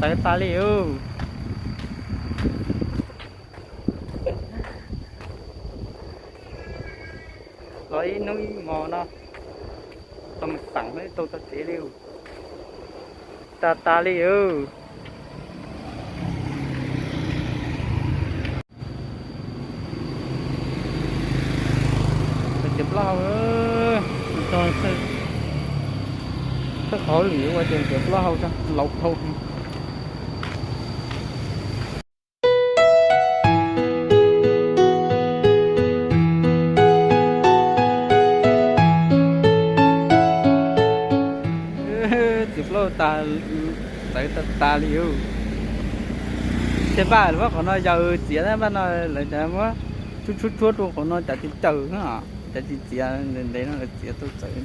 Tawv tas li ub. Los ib hnub ib hmo no, tau mus xeem tau txog tsev li ub. Tag tas li ub. Txiav plaub hau, txog qhov lwm ua ces txiav plaub hau, laus dhau. Txiav plaub tas, txawv tas tas li ub. Thiaj paj lawv muab qhov no yawg txiav na, paj no lawv cov muab tshuab tshuab tshuab rau qhov no cas tsis caws, cas tsis txiav ntev ntev no lawv txiav tau txawv.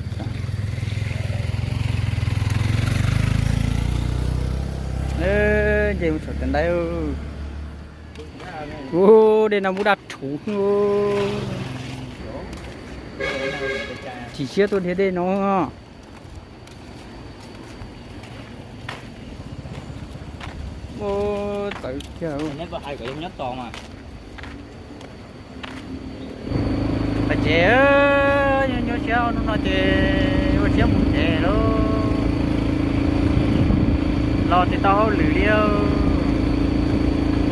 Nce mus txog tom ntaiv. Ub, dej no muaj daj rhuv. Chim siab tuaj dhia dej no. Ub, txawv kiag. Pais tsev, nyuaj nyuaj siab hnub no ces ua siab mus tsev lauj. Los tsis tau hauj lwm li,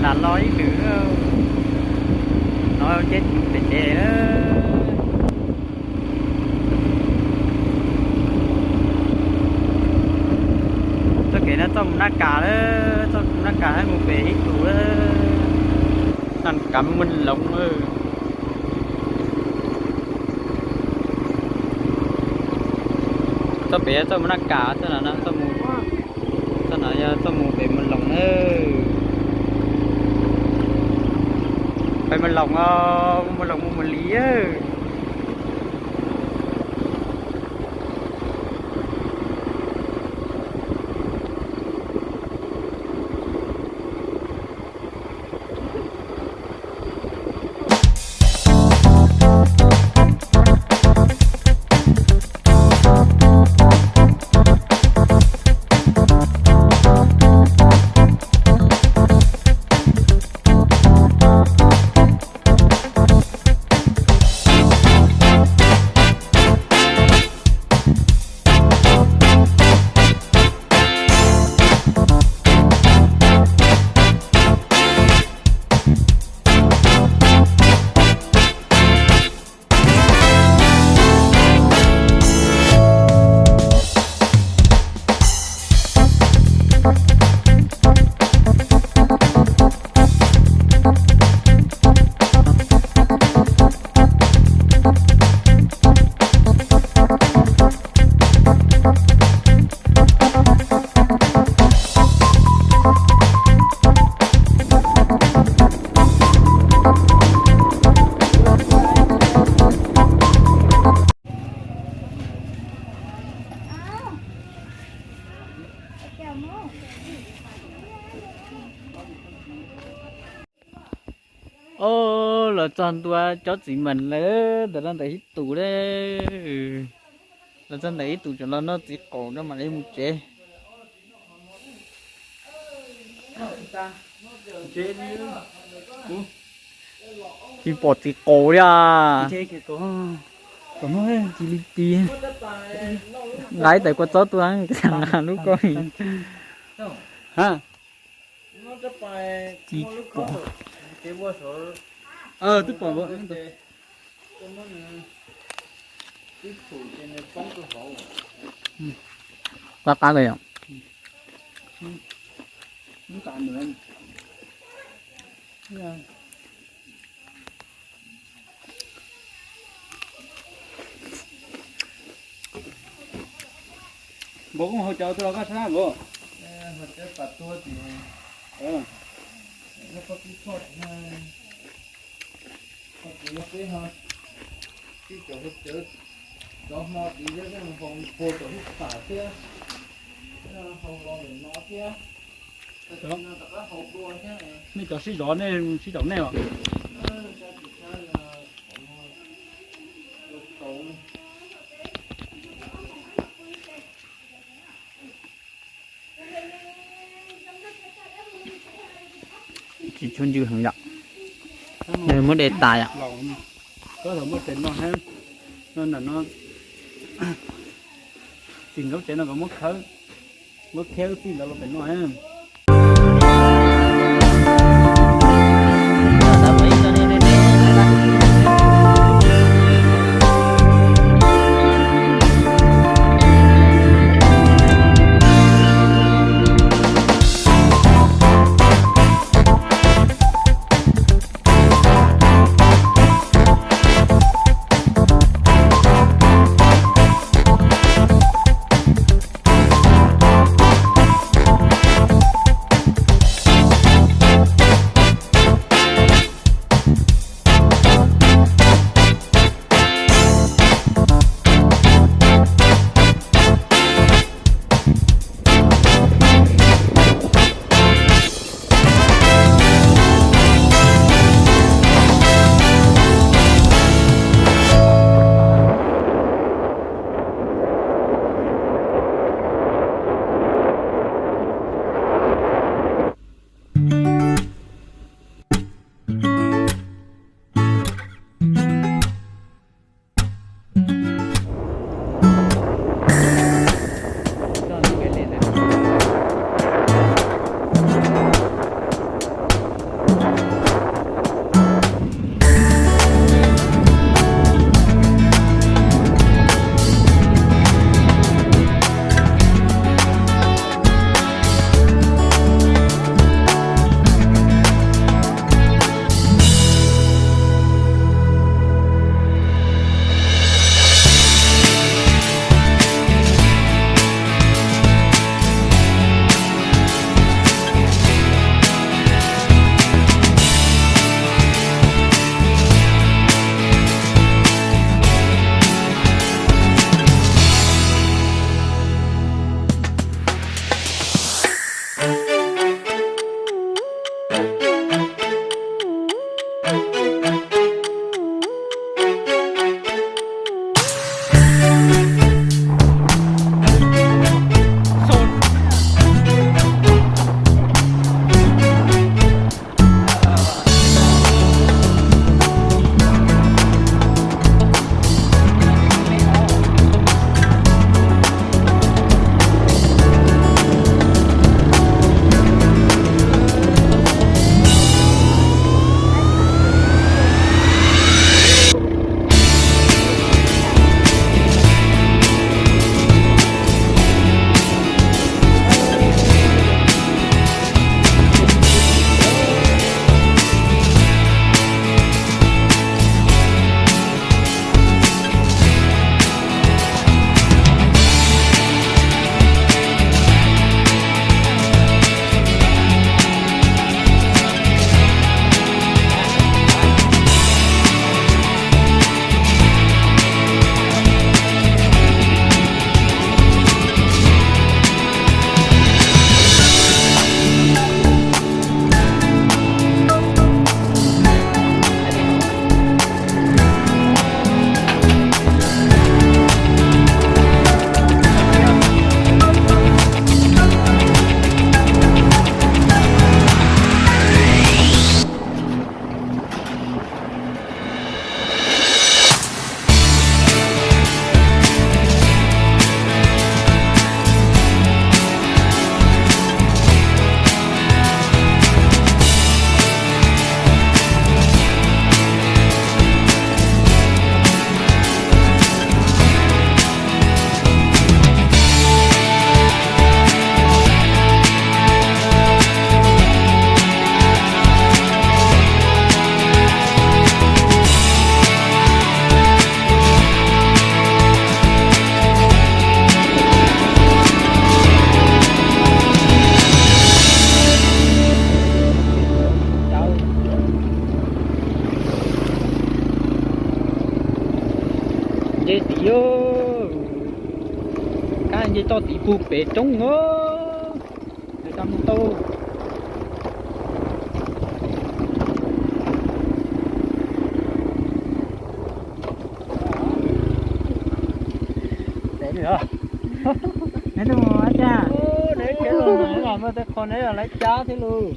lam los ib lwm no ces pais tsev. Txoj kev no txoj mus Naj Kas lawm, txoj mus Naj Kas thiab mus pem ib tus lawm. Naj Kas Maj Loov. Txoj pem yog txoj mus Naj Kas, txoj no, txoj no yog txoj mus pem Maj Loov na. Pem Maj Loov, Maj Loov mus Maj Lis. Os, los txog ntua cov txiv meem lawm, ntawm no ntawm ib tus lawm. Los txog ntawm ib tus, tsam los noj txiv qaub no mam li mus tsev. Tsis pom txiv qaub li os. Nqa ib tais kua txob tuaj, nqa lub ko. Tsis pom. Twb pom. Qab qab li os. Npaum koj haus cov tuaj los koj sab npaum. Tib cov hauv cawv, cov hmo tid thiab, haus puag tom hub pam thiab, haus los ntawm no thiab. Nej cov sib zov nej sib zov nej os. Tub ntswg heev yom. Nws muab de tas yom. Koj thaum muaj tsev no, no ntawm no, tim nkaub tsev no kom muab khawb, muab khawb txij ntawd los pem no. Nce tid, kab nce toj tid puag pem roob os. Nws tau mus tau. Neb mus ua cas? Neb los muaj tej qho neb los lawv cab thiab lus.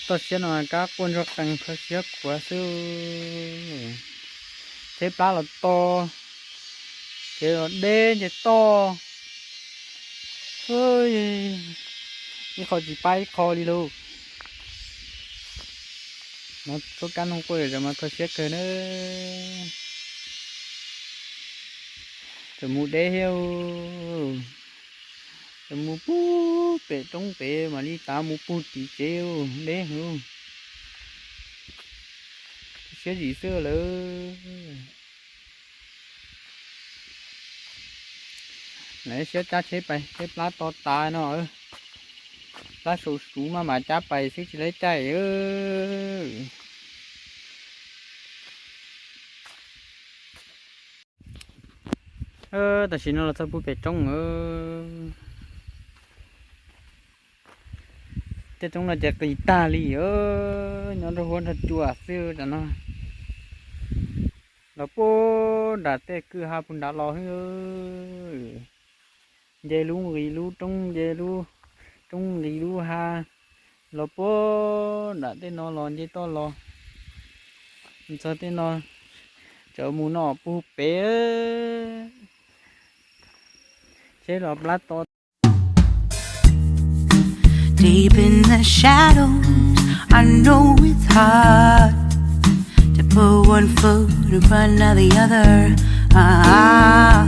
Toj siab no kab quaj ntsuag qees kho siab khuav xwb. Tsheb plab los to, tsheb los deb nce toj. Ib qho tsis pab ib qho li lauj. No txoj kab noog quaj zom mas kho siab kawg na. Txawm mus deb thiab, txawm mus pug pem roob pem mam li tav mus pug tim tsev, deb heev. Siab zim xwb lawm. Lawv siab cab tsheb pais, tsheb plab to tas no. Plab sau suv maj mam cab pais xwb tsis lawv caij. Tam sim no los txog pug pem roob. Tej roob no ces qis tag li, nyob nrog huab nrog cua xwb tam no. Los puag nram tej kwj ha puag nrad los xwb. Nce lub nqis lub roob, nce lub roob nqis lub ha, los puag nram tej no los nce toj los txog tej no, tsaus mus no pug pem. Tsheb los plab to. Deep in the shadows, I know it's hard to put one foot in front of the other. Ah,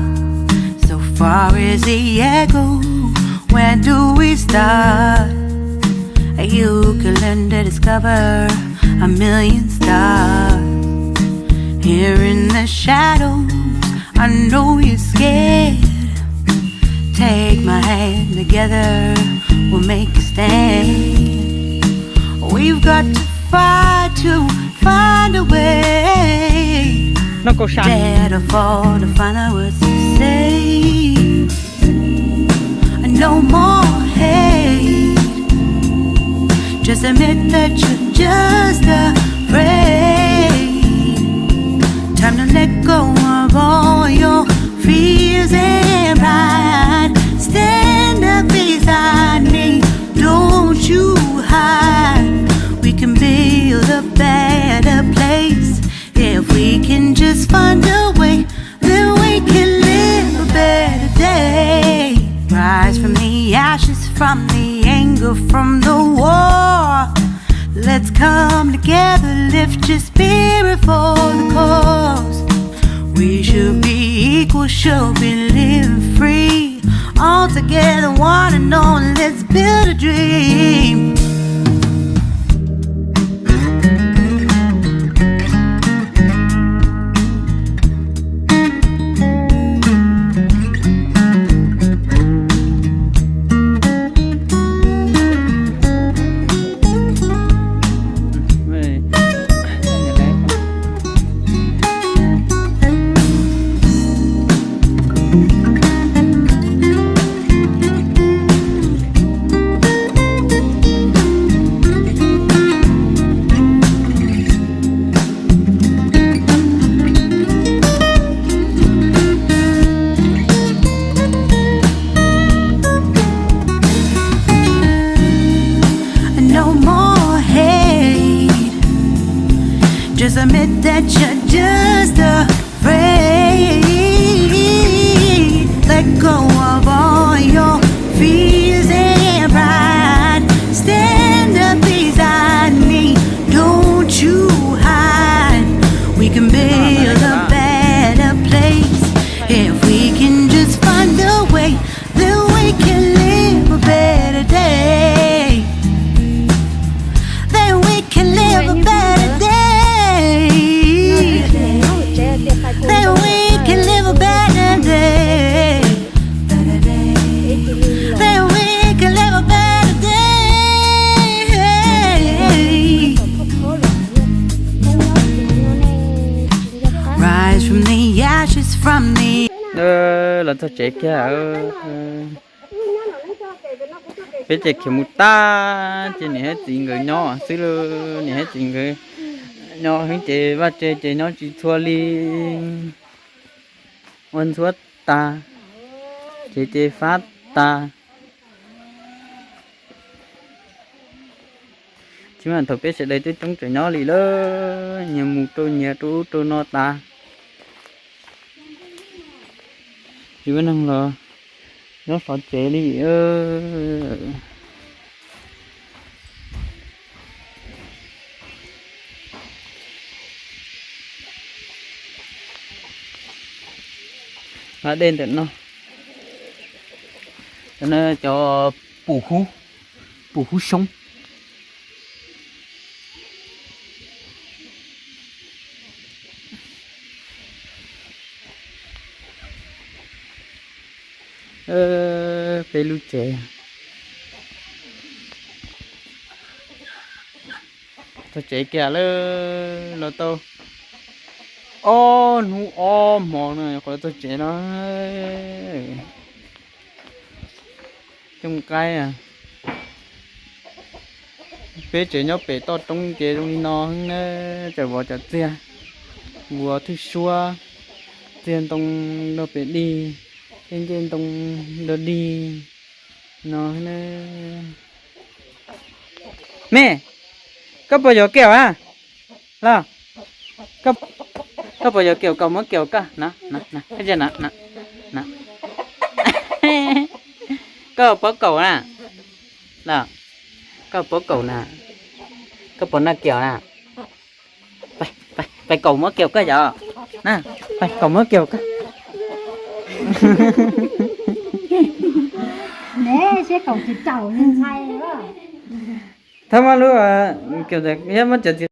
so far is the echo. Where do we start? You can learn to discover a million stars. Here in the shadows, I know you're scared. Take my hand, together we'll make a stand. We've got to fight to find a way. Dare to fall to find out what's to say. No more hate. Just admit that you're just afraid. Time to let go of all your fears and pride. Stand up beside me, don't you hide. We can build a better place if we can just find a way. Then we can live a better day. Rise from the ashes, from the anger, from the war. Let's come together, lift your spirit for the cause. We should be equal, should be living free. All together, one and all, let's build a dream. No more hate. Just admit that you're just afraid. Let go of all your fears and pride. Stand up beside me, don't you hide. We can build a better place if we can just find a way. Then we can live a better day. Then we can live a better day. Then we can live a better day. Then we can live a better day. Rise from the ashes, from the Los txog tsev kiag. Peb ces khiav mus tag, ces niam thiab txiv nkawd nyob xwb lauj. Niam thiab txiv nkawd nyob heev ces vaj tse ces nyob tsis txhua li. Ua ntxhuav tas, ces ces fab tas. Mas thaum peb sawv daws twb coob tseem nyob li lawm, nyias mus rau nyias rau ub rau no tas. Tsis muaj neeg los nyob xov tsev li. Hla dej ntawm no, cov pum hub, pum hub xyoob. Peb lub tsev. Txog tsev kiag lawm, los tau ob hnub ob hmo no qhov txog tsev no. Coob qaib. Peb tsev nyob pem toj roob ces zoo li no na, cov vov cov txiag, npua thwj suab, txiag ntoo dog pem dig, tej ncej ntoo dog dig no. Me, koj puas yuav kiaum na? Los, koj puas yuav kiaum, kaum muab kiaum koj na, na, na, na, na. Koj puas kaum na? Los, koj puas kaum na? Koj puas noj kiaum na? Pais, kaum muab kiaum koj yom. Na, pais, kaum muab kiaum koj. Thab muab lub, kiaum, muab cov txiv.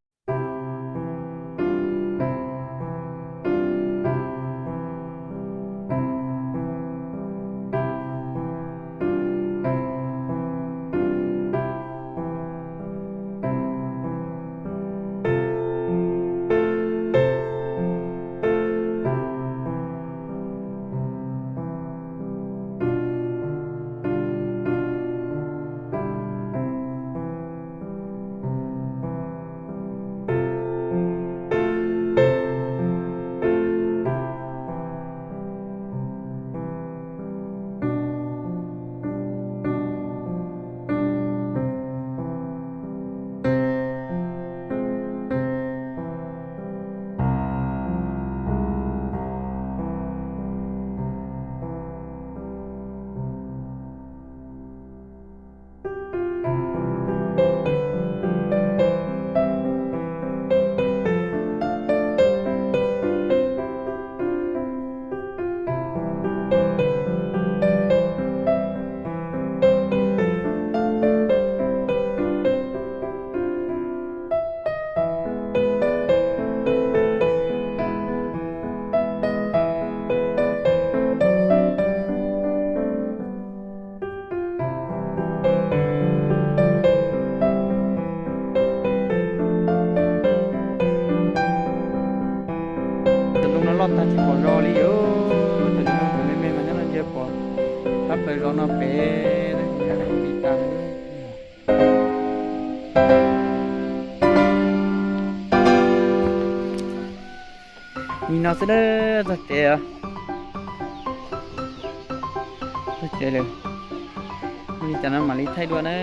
Cov ntoo no loj tag tsis pom zos li os, cov ntoo me me mas nyob no ntsia pom thab plaws zos no pem li tas. Nim no xwb na, txog tsev os. Txog tsev lawm, ua li cas no mam li thaij dua na.